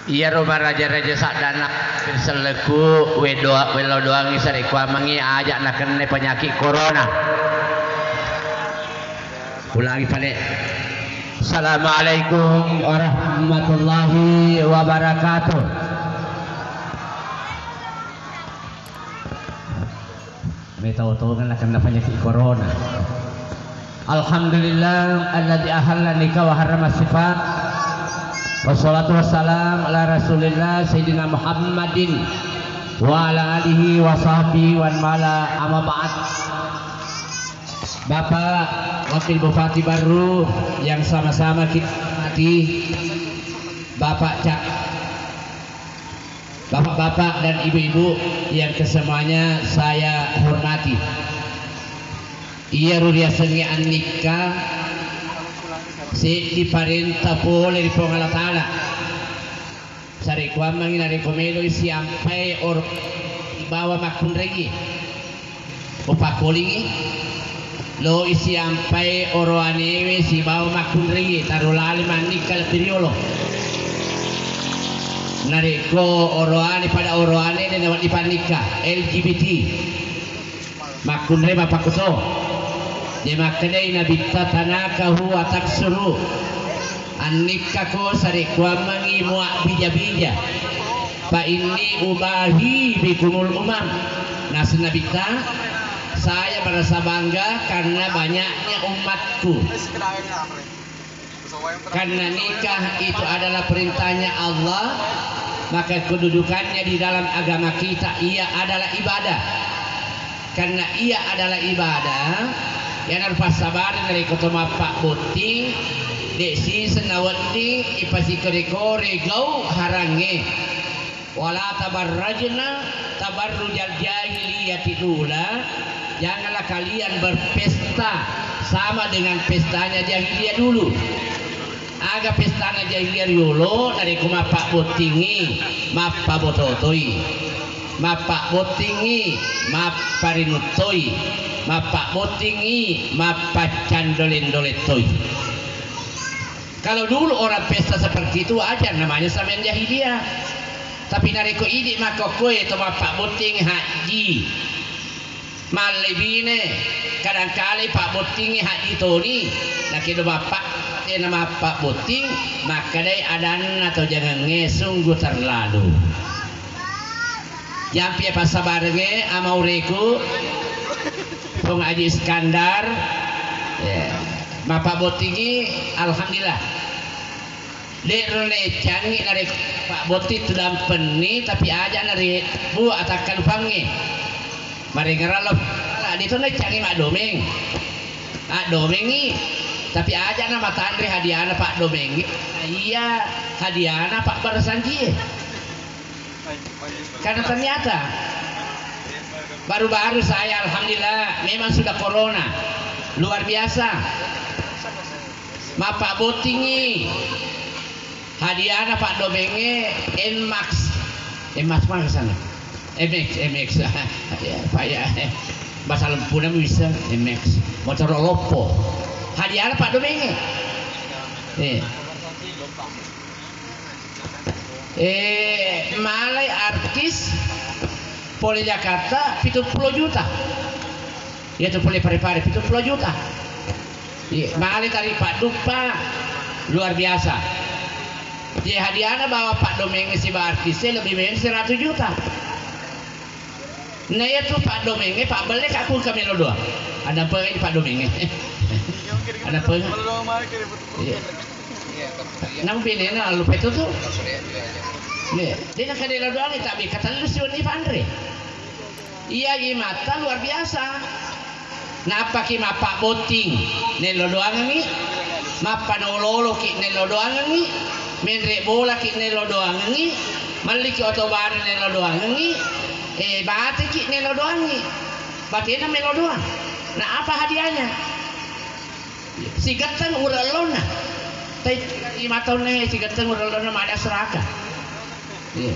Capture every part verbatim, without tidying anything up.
Iyaro maraja-raja saddana sellekku, weddoa-, wello doangi sarekkuammengngi aja nakenna penyakit corona. Ulangi pale. Assalamualaikum warahmatullahi wabarakatuh. Metau-tau kan nakenna penyakit corona. Alhamdulillah alladzi ahalla nikah wa harrama sifat. Wassalatu wassalam ala Rasulillah Sayyidina Muhammadin wa ala alihi wa sahbihi wa man wala, amma ba'd. Bapak Wakil Bupati baru yang sama-sama kita hormati, Bapak Cak Bapak-bapak dan ibu-ibu yang kesemuanya saya hormati, iyaro riasengnge annikka seddi parenta pole ri Puang Allah Ta'ala. Sarekkuammengngi narekko meloi siampai oro sibawa makkunraie. Upakkolingngi, loi siampai oroanewe sibawa makkunraie, taro lale mannikka lebbi riolo. Narekko oroane pada oroane de nawedding pannikka, L G B T. Makkunrai mappakkuto. De makkedai Nabitta, "Tanakahu wa taksuru." Annikkako sarekkuammengngi muabbija-bija. "Fa inni ubahi bikumul umam." Naseng Nabitta, "Saya merasa bangga karena banyaknya umatku." Karena nikah itu adalah perintahnya Allah, maka kedudukannya di dalam agama kita, ia adalah ibadah. Karena ia adalah ibadah, iyanaro passabareng narekko to mappabbotting, de siseng nawedding ipasikore-kore gau harangnge. "Wala tabarrajna tabarrujal jahiliyati ula." Janganlah kalian berpesta sama dengan pestanya jahiliyah dulu. Aga pestana jahiliyah riolo, narekko mappabbottingngi, mappabototoi. Mappabbottingngi, mapparinuttoi. Mappabbottingngi, mappaccandoleng-dolettoi. Kalau dulu orang pesta seperti itu wajar, namanya sampeyan jahiliyah. Tapi narekko idi makkokkoe to mappabbotting haji, mallebine, kadangkale pabbottingngi haji toni, nakedo bappa tena mappabbotting, makkedai adanna to jangengnge sungguh terlalu. Jampi passabarengnge amaureku, Pung Aji Iskandar, ya, mappabbottingngi, alhamdulillah. De ro naeccangngi narekko pabbotting tudampenni, tapi aja nare bu atakkalupangnge. Marengerang lo, de to naeccangngi maddomeng. Addomengngi, tapi aja na matanre hadiana paddomengnge. Iya hadiana pabbaresanjie. Karena ternyata baru-baru saya, alhamdulillah, memang sudah corona. Luar biasa. Mappabbottingngi hadiana paddomengnge Nmax. Nmax mana sana? M X, M X. Ya, Pak ya. Bahasa lempuna bisa M X. Motor loppo. Hadiana paddomengnge. Eh. Eh, malai artis pole Jakarta pitung pulo juta. Iya tu pole Pare-Pare pitung pulo juta. Iya, malai tari padduppa luar biasa. Iya, hadiana bawa paddomeng siba artis lebih meni seratus juta. Na iya tu paddomengnge pabbelle ka ku engka melo doang. Ada apa ini paddomengnge? Ada apa? Iya. Nang pinena allu petu tu. Nih, dia kan kadela doang tapi katellu si wenni panre. Iya, iya mata luar biasa. Nappaki mappabbotting nello doangengngi, mappanololoki nello doangengngi, menre bolaki nello doangengngi, melliki oto baru nello doangengngi, eh, bateki nello doangngi, batena melo doang. Nah, apa hadiahnya? Sigetteng urellonna. Tai mataunna sigetteng urellonna mada seraka. Iya.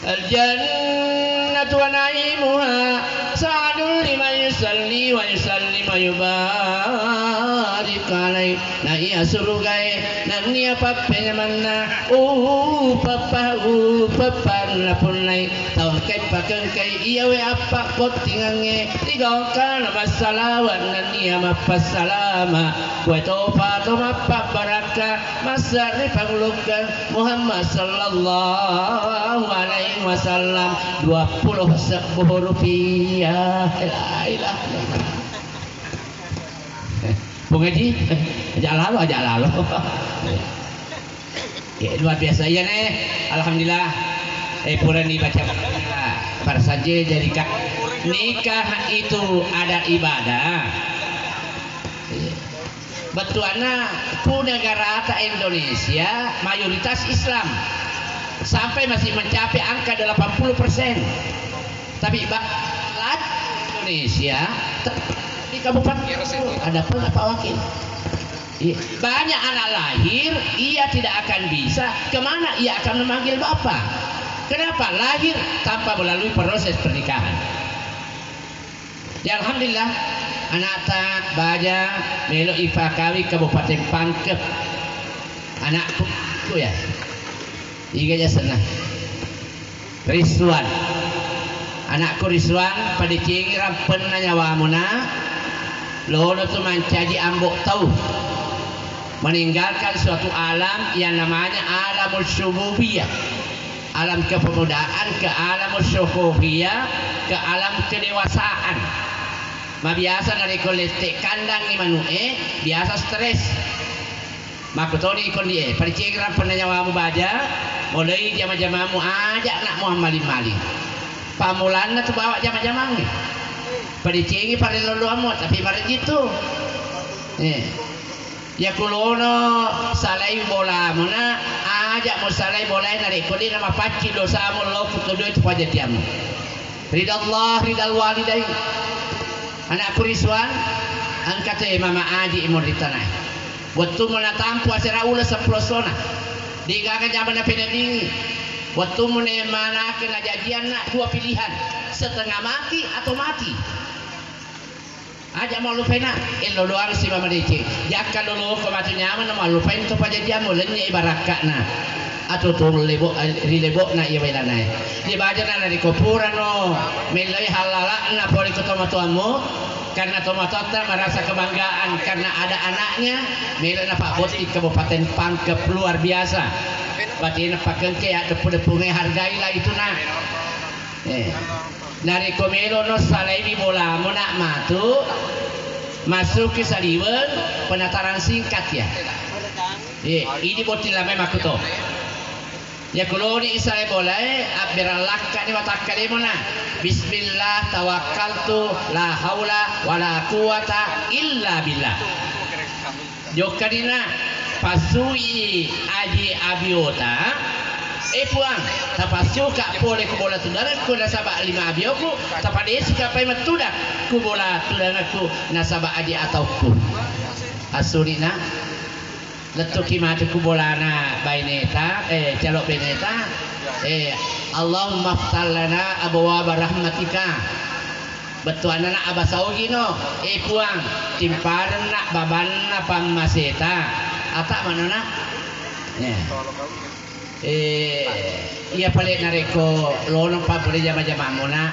Al-jannatu wa na'imuha sa'dun liman yusalli wa yusallim wa yubarik. Rikalai, na iya surugae, nennia pappenyamenna, upeppa, upeppa napunnai, tau engkai pakengkai iyawe appabbottingengnge, rigaukkana massalawa nennia mappassalama, kuetopa to mappabbarakka, massarri pangulukkeng Muhammad sallallahu alaihi wasallam, dua puluh sebbu rupiah. La ilaha illallah. Pung Haji, ajak lalo, ajak lalo. Ya, luar biasa iya ne. Alhamdulillah. Eh, purani baca para saja jadi ka-, nikah itu ada ibadah. Iya. Bettuanna ku negarata Indonesia mayoritas Islam sampai masih mencapai angka delapan puluh persen. Tapi ba-, Indonesia te-, di kabupaten ada pun apa wakil. Iya. Banyak anak lahir, ia tidak akan bisa kemana ia akan memanggil bapak. Kenapa? Lahir tanpa melalui proses pernikahan. Ya, alhamdulillah, anakta baja melo ipakawi Kabupaten Pangkep. Anakku, ku ya. Iga ja senna. Rizwan. Anakku Rizwan, padecengi rampenna nyawamuna, lono tu mancaji ambo tau. Meninggalkan suatu alam yang namanya alamul syububiyah. Alam kepemudaan ke alam syukhukhiya, ke alam kedewasaan. Mabiasa narekko lette kandangngi manu'e, biasa stres. Makkutoni ikon die, padecengi rampenna nyawamu baja, moloi jama-jamamu, aja anakmu ammaling-maling. Pammulanna tu bawa jama-jamangnge. Padecengi parello-lolloammu, tapi marejjittu. Eh. Yakulono salai bolamuna, aja musalai bolae narekko de namapaccing dosamu lao ku tudoi tu pajatiammu. Ridallah, ridal walidain. Anakku Rizwan, engka te mama aji mo ri tanae. Wettumu natampu asera uleng seppulo essona. Degaga jama napeneddingi. Wettumu ne manake najajianna dua pilihan, setengah mati atau mati. Aja mallupaina, ello doang siba madeceng. Jakka loloko matu nyameng na mallupain to pajajiammu, lennye i barakka'na. Atutung lebo-, ri lebo'na iya wailanae. Iya bajana narekko purano melloi hallala'na pole ko tomatoammu, karena tomatoatta merasa kebanggaan karena ada anaknya, melo napabbotting Kabupaten Pangkep luar biasa. Batena pakengke ya deppu-deppunge hargailah itu, Nak. Eh. Narekko melono salaiwi bolamu, Nak, matu, massuki saliweng, penataran singkat ya. Eh, idi botting lamai makkuto. Yakuloni isalai bolae, abberang lakkani watakkalemona. Bismillah tawakkaltu la haula wala quwwata illa billah. Jokkanina, passui aji abiota, eh Puang, tapassuka pole ku bola tudangekku nasaba lima abioku, tapadesuka pai mattudang ku bola tudangekku nasaba aji ataukku. Assurina, lettuki matu ku bolana baineta, eh, calo beneta, eh, Allahumma ftah lana abwaba rahmatika. Bettuanna, Nak, abasa ogino, eh Puang, timparenna babanna pammaseta. Ata manona? Ya. Eh, iya pale narekko lono pa pole jama-jamammu, Nak.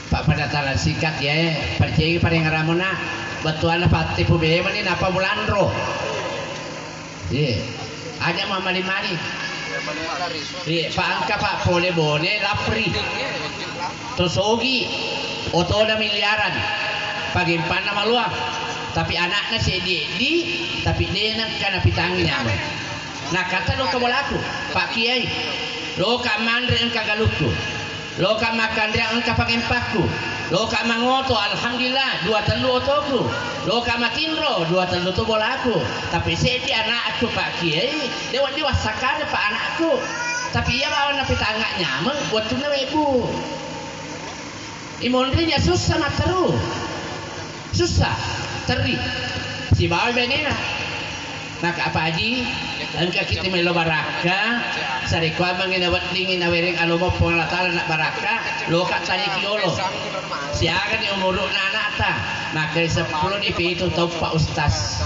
Pa penataran singkat ya, eh. Percaya parengerammu, Nak. Bettuanna pattepu bemani napa mulanro. Iya. Aja mamali-mali. Iya, pa engka pa pole Bone Lapri. To Sogi, otona miliaran. Pagempanna maluang. Tapi anakna seddi-eddi, tapi de nengka napitangngi nyameng. Nakata loka bolaku, Pak Kiai, loka manre engka galukku. Loka makkanreang engka pangempakku. Loka mangoto, alhamdulillah, dua tellu otoku. Loka matinro, dua tellu tu bolaku. Tapi seddi anakku, Pak Kiai, de wedding wassakare, Pak, anakku. Tapi iya bawang napitangnga nyameng, wettunna mebbu. Imonrinya sussa matteru. Sussa, terri. Sibawa benena. Maka apa aji? Engka kita melo barakka, sarekkuammengngi naweddingngi nawereng alomo Puang Allah Taala na barakka, loka tariki olo. Siagani umuru'na anakta, makkeda seppulo ni pitu tau Pak Ustaz.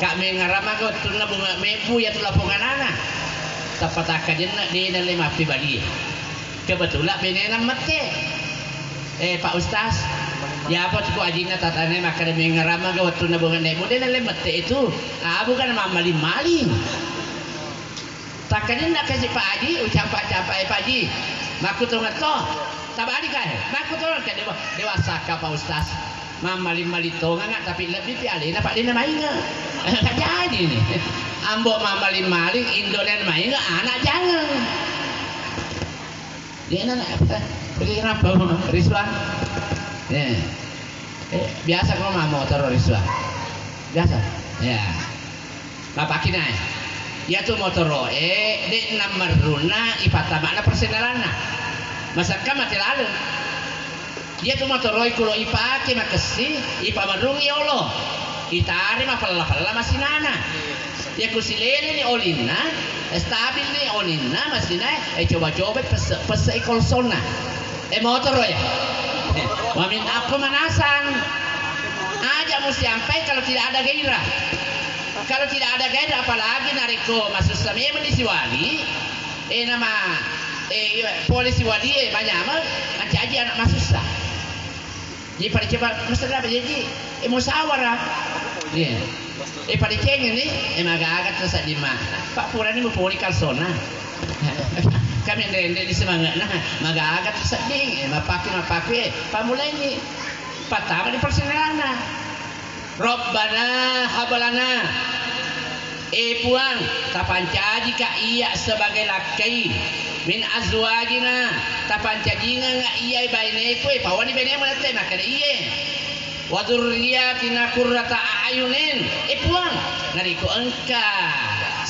Ka mengaramaka wettunna bunga mebbu ya tu laponganana. Tappa takkajenna de nalle mappebalie. Kebetulan benena mette. Eh, Pak Ustaz, ya apa tuku ajinna tatane makkeda mengaramaka wettunna bunga mebbu de nalle mette itu. Abu kan mammaling-maling. Takkaninna kasi Pak Haji, ucampa-campa, eh, Pak Haji, makkutongetto, tabali kae, makkutongetto, dewa, dewa sakka Pak Ustaz, mammaling-maling tonganga, tapi lebbi pi alena Pak Dena mainga. Jadi ni, ambo mammaling-maling, indolena mainga, anak jangan. Dia nana, beri kenapa, Rizwan? Ya. Eh, biasa ko mamotoro Rizwan? Biasa? Ya. Mapakina, eh. Iyatu motoro, eh, de' nammerrunna ipattama'na persenalanna. Masakka mate laleng. Iyatu motoro kulo ipake makessi, ipamerrungi olo. Itare mapella-pella masinana. Iya ku sileleni olinna, stabilni olinna, masinae, eh, coba-coba pesse-, pesse i kolsonna. Eh, motoro ya. Mamin apa manasang? Aja musti ampai kalau tidak ada gairah. Kalau tidak ada gairah, apalagi narekko masussa memang di siwali, eh, nama, eh, iya, polisi wali, eh, banyak amat, mancaji anak masussa. Jadi pada coba, maksudnya apa? Jadi, eh, musyawarah. Iya. Eh, pada cengeng ni, eh, magaga tu sadima. Pak purani mupoli kalsona. Kami rende di semangat nah, magaga tu seding, eh, mapake, mapake, eh, pamulai ni. Pertama di persenelana. Rabbana hablana. Eh Puang, tapancajika iya sebagai lakkai, min azwajina, tapancajingenga iya baineku, eh, pawani bainemu nette, makkeda iye. Wa dzurriyyatina qurrata a'yunin. Eh Puang, narekko engka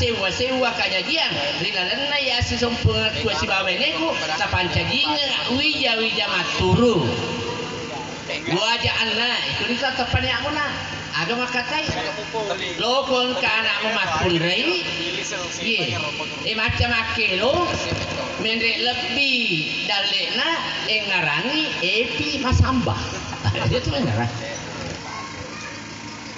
sewwa-sewwa kajajiang ri lalenna iya sisompengeku sibawa baineku, tapancajingenga wija-wija matturu. Waja'alna, itu ditatteppa ni'muna. Aga makkatai? Loko engka ana'mu makkunrai, iye, e macca makkelo, menre lebbi dalle'na, engngarangi epi masamba. Itu engngarang.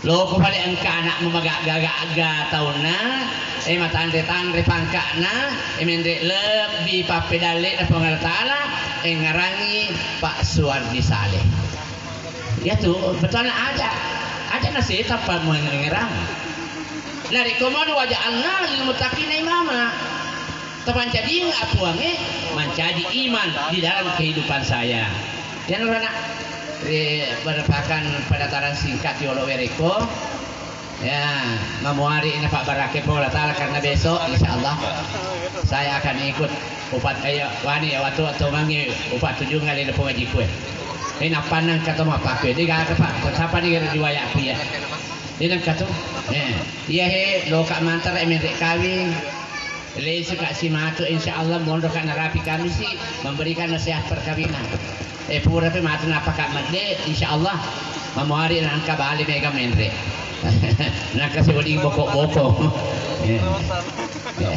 Loko pale engka ana'mu magagga-gagga taunna, e matanre-tanre pangka'na, e menre lebbi pappedalle'na Puang Allah Taala, engngarangi Pak Suwardi Saleh. Iyatu bettuanna aja, aja naseta pammengerang. Narekko manu waja'alna lil muttaqina imama. Tapancajinga Puangnge mancaji iman di dalam kehidupan saya. Yanaro anak, eh, merupakan penataran singkat yolo werekko. Ya, mamuari na Pak Barake Puang Allah Taala karena besok insya Allah saya akan ikut upat, eh, wani ya, waktu, waktu mangi upat tujuh ngali na pengaji kue. Ini apa nang kata apa kue? Dia kata Pak, siapa nih di wayak kue ya? Ini nang kata, eh, iya he, lo kak mantar, eh, menrek kawin. Lesuka simatu, insya Allah monroka narapi kami si memberikan nasihat perkawinan. Eh, pura pe matu napaka medde, insya Allah mamuari nangka bali mega menre. Nangka si wedding boko-boko. Ya. Ya.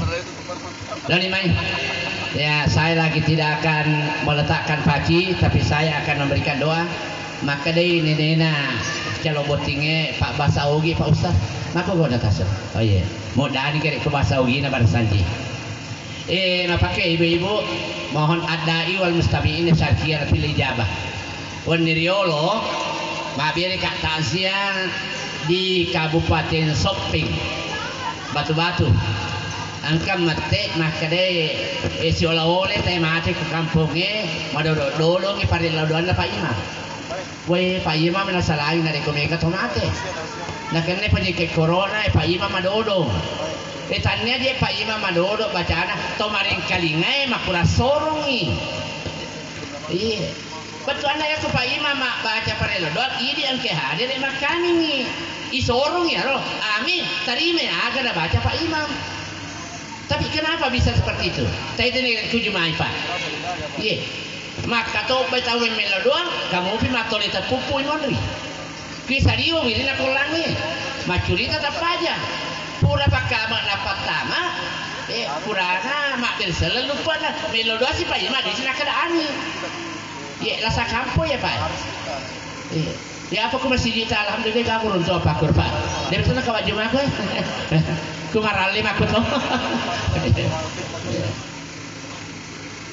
Lani mai. Ya, saya lagi tidak akan meletakkan paci, tapi saya akan memberikan doa. Makkedai nenena calo bottingnge, Pak, basa Ogi, Pak Ustaz. Mako gona taso. Oh iya. Modani kere ko basa Ogina barasanji. Eh, mapake ibu-ibu, mohon adai wal mustami'in syarkiyan fil ijabah. Wenni riolo, mabbere ka takziah di Kabupaten Soppeng, Batu-Batu. Engka mette makkedai, eh, siola-ola tae mate ku kampongnge, madodo-dodongi parellau doanna Pak Imam. Woi, Pak Imam nasalai narekko mega to mate. Nakenna penyakit corona, eh, Pak Imam madodong. Eh, tannia je Pak Imam madodong bacana, to maringkalingai makura sorongi. Iya. Bettuanna yakko Pak Imam mabbaca parellau doang, idi engke hadir makkaningi. Isorongi aro. Amin. Tarima aga nabaca Pak Imam. Tapi kenapa bisa seperti itu? Taitani tuju mai, Pak. Iye. Makkatobbai tau memmello doang, kamupi mattole teppuppui monri. Ki saliwo wirina pollangnge. Maccurita tappaja. Pura Pakkama nappattama, eh, purana mabbere selleng luppana, melo doa sipa ima disi nakkedani. Ye, lasa kampo ya, Pak. Eh, ya apa ku masigi ta, alhamdulillah, aku runtu apa kur, Pak. Dari sana kawa juma aku, eh. Ku maralle mako to.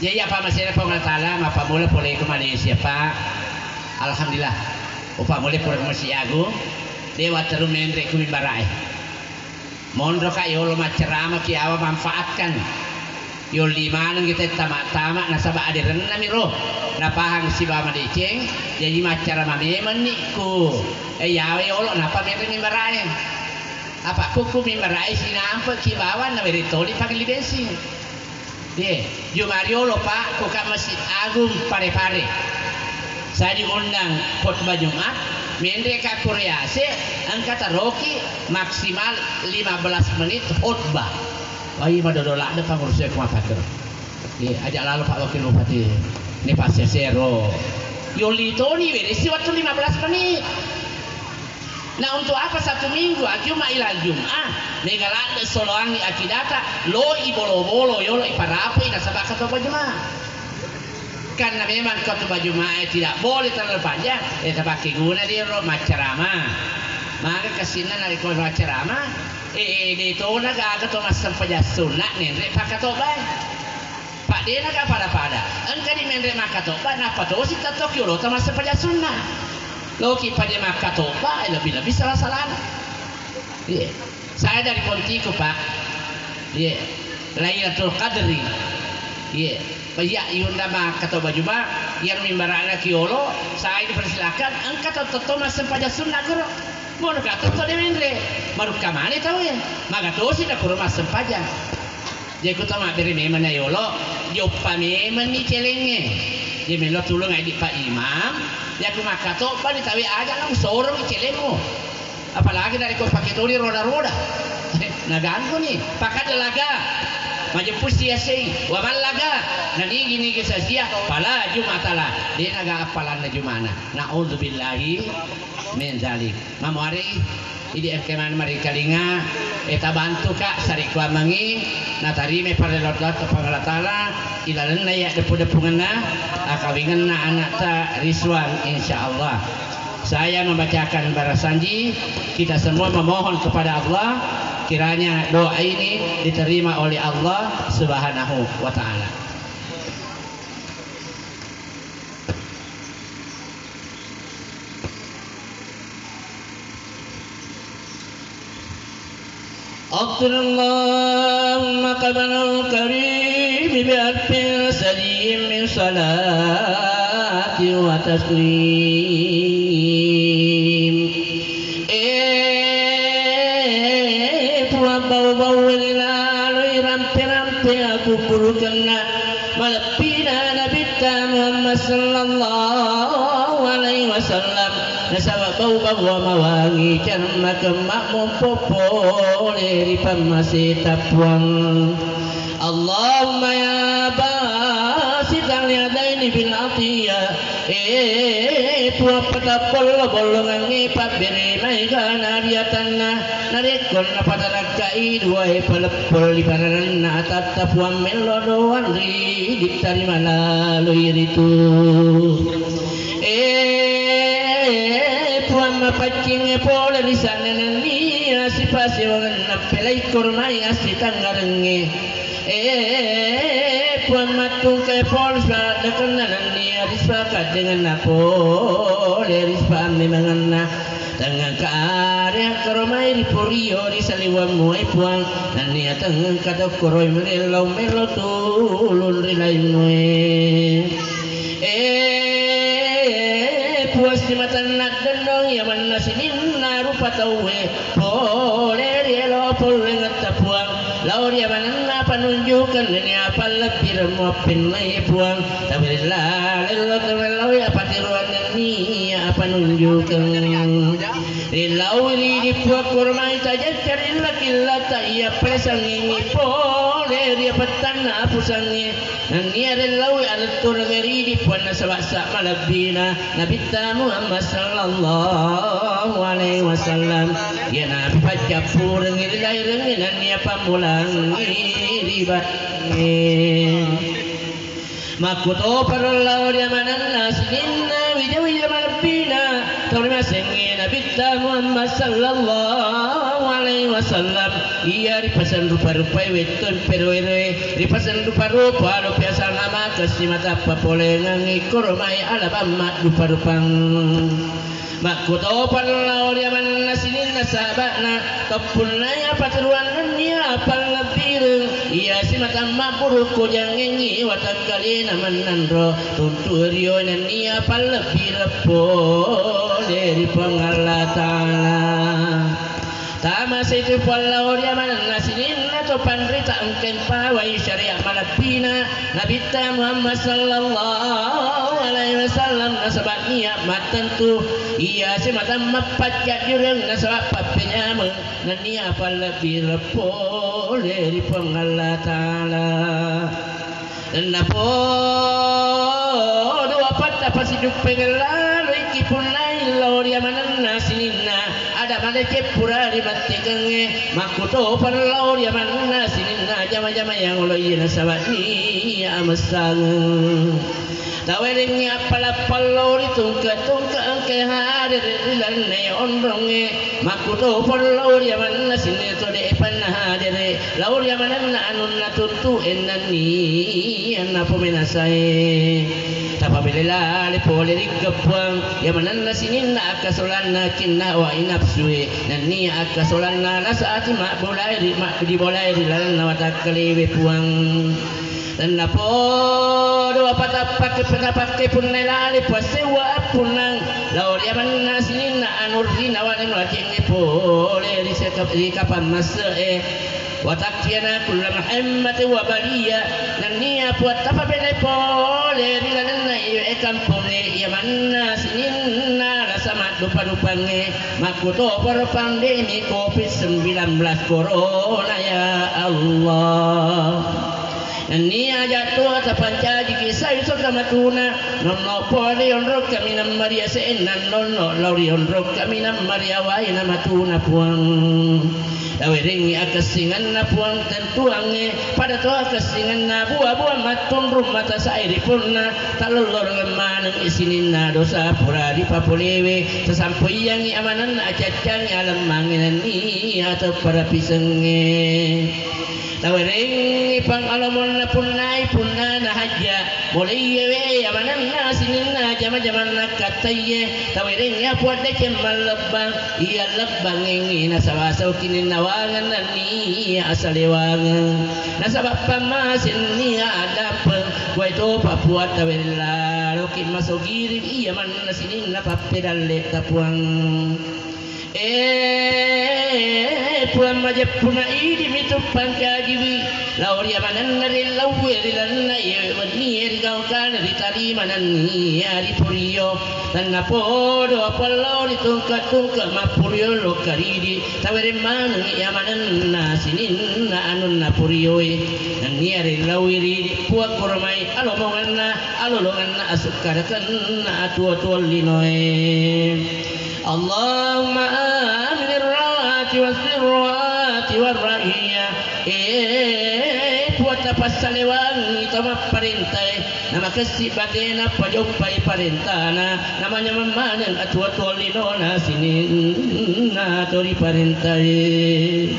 Jadi apa masih ada Puang Allah Ta'ala, mappammula pole ku Malaysia, Pak. Alhamdulillah. Upamule pura ku Masjid Agung, dewa teru menre ku mimbara'e. Monroka yolo maccarama ki awa manfaatkan. Yolli maneng kita tama-tama nasaba aderenna miro napahang sibawa madeceng, jadi maccarama memenni ku, eh, yawa yolo napa menre mimbarae. Apa kuku mimbarae sinampe ki bawang na weri toli pangelli bensin. Ye, juma riolo, Pak, ko ka Masjid Agung Pare-Pare. Saya diundang khotbah Jumat, menre ka Korea se, engka taroki maksimal lima belas menit khotbah. Wai madodo ladde pangurus e ku mappakkero. Ye, aja lalo Pak Wakil Bupati. Ni passesero. Yolli toni beresi waktu lima belas menit. Nah, untuk apa satu minggu, Jumat ila Jumat, mega ladde soloangi akidata, lo i bolo-bolo, yolo i parapi nasaba katoba Jumat. Karena memang khotbah Jumat, eh, tidak boleh terlalu panjang, eh, tapake guna di ro maccarama. Maka kesinna narekko maccarama, eh, eh, de tona gaga to massempajang sunna, nenre pakkatobai. Pak dena ga pada-pada. Engka di menre makkatoba, nappa tosi tetto ki ulota massempajang sunna. Loki paja makkatoba, eh, lebih-lebih salah-salahna. Iya. Saya dari Pontiku, Pak. Iya. Lailatul Qadri. Iya. Iya, yunda makkatoba Jumat, yang mimbarana kiolo, saya dipersilakan, engka to tetto massempajang sunna guru. Mono ka tetto de menre. Marukka mane tau ya. Maga tosi da kuro massempajang. Jadi ku tau mabbere memeng na yolo, joppa memenni celengnge. Jadi melo tulung adi Pak Imam, ya ku makkatoba ni tawe aja lang sorong celemmu. Apalagi dari ko pakai tuli roda-roda. Naganggu ni, pakada laga. Majeppu sia sei, wa mallaga. Na nigi-nigi sasia, pala Jumatala. De naga appalanna Jumana. Naudzubillahi min dzalik. Mamuarei, idi engka maneng marikalinga, eh, tabantuka, sarekkuammengngi, natarimai parellau doatta Puang Allah Ta'ala, ilalenna iya deppu-deppungenna, akawingenna anakta Rizwan, insyaallah. Saya membacakan barasanji, kita semua memohon kepada Allah, kiranya doa ini diterima oleh Allah Subhanahu wa Ta'ala. أكثر اللهم قبل الكريم بألف سجي من صلاة وتسليم. Eh, Puang, bau-bau ri laloi rampe-rampe akukkurukenna maleppina Nabitta Muhammad sallallahu alaihi wasallam, nasaba bau-bau mawangi, cemmakeng mammompo pole ri pammaseta Puang. Allahumma ya basital yadaini bil atiyah, eh, Puang, patapollo bollongangnge pabbere maega na ri atanna, narekko napatanakkai duae paleppol ri panananna atatta, Puang, mello doang ri ditta ri malaloi ritu. Eh, Puang, mapaccingnge pole ri sana nennia sipasewangenna pelaikko mai assitangngarengnge. Eh, Puang, mattungkai pole sipadakenna nennia risipakaddengenna pole risipammemangenna. Tengngengka are akkaromai ri porio ri saliwammu, eh, Puang, nennia tengngengka tokkoroi melellau mello tulung ri laimmu, eh. Eh, Puang, simatanna dennong iya manna sininna rupa tauwe, pole ri elo pollengetta Puang, lao ri amanenna panunjukeng nennia pallebbireng muappennai Puang, tabe ri laleng lo tabe lao iya patiroang nennia panunjukeng. Ri lao ri idi Puang, koromai tajaccari illa-killata iya palesangngini pole Ri apettanna apusangnge, nennia rellauwi alettureng ridi puanna sabassa malebbina Nabitta Muhammad sallallahu alaihi wasallam. Iyanapi paccappurengngi ri lairengnge nennia pammulangngi ri baine. Makkutoparo lao ri amanenna sininna wija-wija malebbina tau rimasengnge Nabitta Muhammad sallallahu alaihi wasallam. Iya ripaseng rupa-rupai wettu peroe-roe, ripaseng rupa-rupa lo piasang amakessi matappa polengengngi koro mai alabang maddupa-rupang. Makkutoparo lao ri amanenna sininna sahaba'na, toppunnai apaturuang nennia pallebbireng, iya simatang mabburu ko jangengngi watakkalena mennanro, tuntu rio nennia pallebbireng pole ri Puang Allah Ta'ala. Tamasei tu pallao ri amanenna sininna to panrita engkae pawai syariat malebbina Nabitta Muhammad sallallahu alaihi wasallam, nasaba nia mattentu iya simatang mappaccaddureng nasaba pappenyameng nennia pallebbireng pole ri Puang Allah Ta'ala. Tennapodo apatta pasiduppengeng laloi kipunnai lao ri amanenna sininna ada madeceng pura ri mattekengnge, makkutoparo lao ri amanenna sininna jama-jama yang olo iya nasaba nia amessangeng. Tawerengngi appala-pallao ri tungke-tungke engkae hadere ri lalenna onrongnge, makkutoparo lao ri amanenna sininna to de epanna hadere. Lao ri amanenna anunna tuttu ennanni annapomenasae. Tapabele lale pole ri keppuang, iya manenna sininna akkasolanna cinna wai nafsue, nennia akkasolanna lasa ati mabbolae ri, ma-, dibolai ri lalenna watakkalewe puang. Tennapodo apatappake-patappake punna lale puassewwa appunnang, lao ri amanenna sininna anu ri nawane macengnge pole ri seka-, ri kapang masse'e. Watakkiana kulla Muhammad wa balia, nennia puattapa bene pole ri lalenna iwe kampongnge, iya manna sininna lasa maddupa-dupangnge, makkutoparo pandemi covid sembilan belas corona, ya Allah. Nennia jattua tapancajiki sai sota matuna, nonno pole onrong kaminang maria seenna nonno lao ri onrong kaminang maria waena matuna puang. Tawerengngi akessingenna puang tentuangnge, pada to akessingenna bua-bua mattunrung mata sae ri ponna, talloreng maneng isininna dosa pura ripapolewe, tasampoiyangngi amanenna acaccangngi alemmangnge nennia tepparapisengnge. Tawerengngi pangalomonna punnai punnana hajja, mulai yewe amanenna sininna jama-jamanna kattaiye, tawerengngi apuaddeceng mallebbang, iya lebbangengngi nasaba saukininna wangeng nennia asalewangeng, nasaba pammasennia addampeng, kuwae topa puatta wellalokki masogiring iya manenna sininna pappedalle tapuang. Eh, puang majeppuna idi mitu pancajiwi. Lao ri amanenna ri lauwe ri lanna iye wennie ri gaukana ri tarima nennia ri purio. Tennapodo apallao ri tungke-tungke mappurio lokka ridi. Tawereng maneng iya manenna sininna anunna purioe. Nennia ri lauwe ridi puang kurmai alomongenna, alolongenna asukkarakenna atuo-tuo linoe. Allahumma amin rawati wasirwati warra'iyah. Eh, puatta passalewangi to mapparentae, namakessi batena pajoppai parentana, namanyameng maneng atuo-tuo linona sininna to riparentae.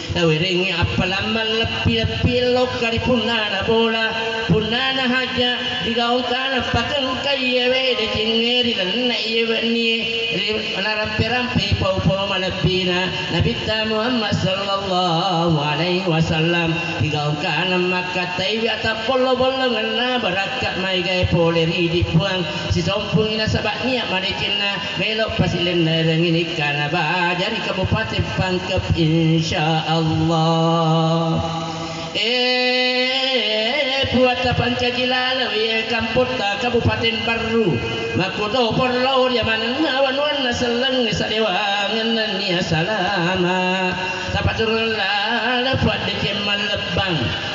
Tawerengngi appalammang leppi-leppi lokka ri punnana bola, punnana haja, digaungkana pakengkai yewe decengnge ri lenna iye wennie, ri narampe-rampe pau-pau malebbina Nabitta Muhammad sallallahu alaihi wasallam, digaungkana makkataiwi atapollo-bollongenna barakka maigae pole ri idi puang, sisompungi nasaba nia madecenna. Melo pasilenna erengngi nikkana baja ri Kabupaten Pangkep, insya Allah. Eh, puatta pancaji laleng iye kampotta Kabupaten Barru. Makkuto porlo ri amanenna wanuanna selleng salewangeng nennia salama. Tapaturung laleng puaddeceng mallebbang.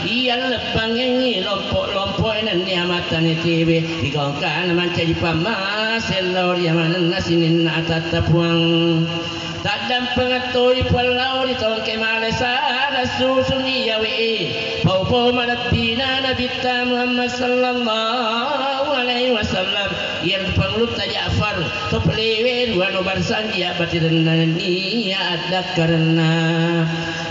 Iya lebbangengngi lompo-lompoe nennia mattane tewe, digongkana mancaji pammase lao ri yamanenna sininna atatta Puang. Taddampengeng toi Puang lao ri tongke male sada susungi yawe e. Pau-pau malebbina Nabitta Muhammad sallallahu alaihi wasallam, iya pangulutta Ja'far, to pelewe ruano barisanji abbatirenna nennia addakkarenna.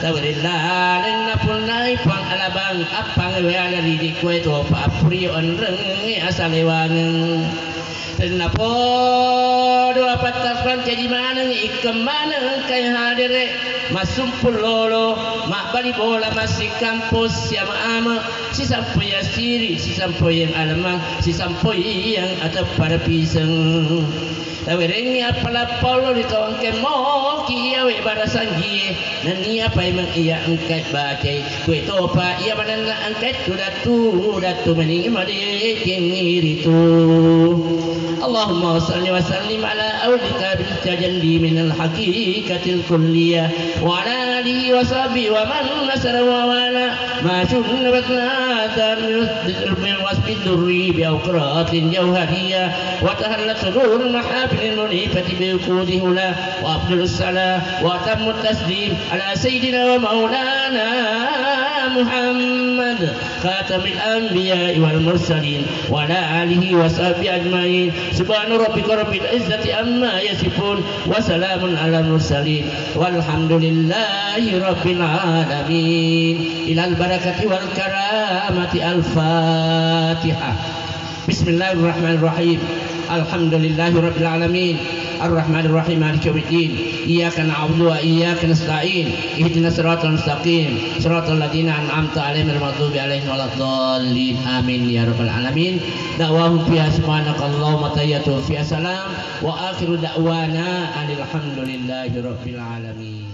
Tawere lalenna punnai Puang Alabang, appangnge weala ri dikkoe topa appurio enrengnge asalewangeng. Tennapodo apattarrang caji maneng ikkeng maneng engkai hadere, massumpung lolo, mabbali bola, massikampos, siama-ama, sisampoyang siri, sisampoyang alemang, sisampoyang ateppa pada piseng. Tawerengngi appala-pallolo ri tongke moki iyawe barasanjie, nennia paimeng iya engkai bacai. Kue topa iya manenna engkai tu datu, datu meni madeceng iritu. Allahumma salli wa sallim ala aulika bil tajalli minal haqiqatil kulliyah wa ala alihi wa sahbihi wa man nasara wa wala. Ma sunna wa tana min wasfi durri bi awqatin jauhariyah. وتهلت سرور المحافل المنيفة بوقود هلا، وأفضل الصلاة وأتم التسليم على سيدنا ومولانا محمد خاتم الأنبياء والمرسلين وعلى آله وصحبه أجمعين. سبحان ربك رب العزة عما يصفون، وسلام على المرسلين، والحمد لله رب العالمين. إلى البركة والكرامة. الفاتحة. بسم الله الرحمن الرحيم. الحمد لله رب العالمين. الرحمن الرحيم. مالك يوم الدين. إياك نعبد وإياك نستعين. اهدنا الصراط المستقيم. صراط الذين أنعمت عليهم غير المغضوب عليهم ولا الضالين. آمين يا رب العالمين. دعواهم فيها سبحانك اللهم تحيتهم فيها سلام. وآخر دعوانا أن الحمد لله رب العالمين.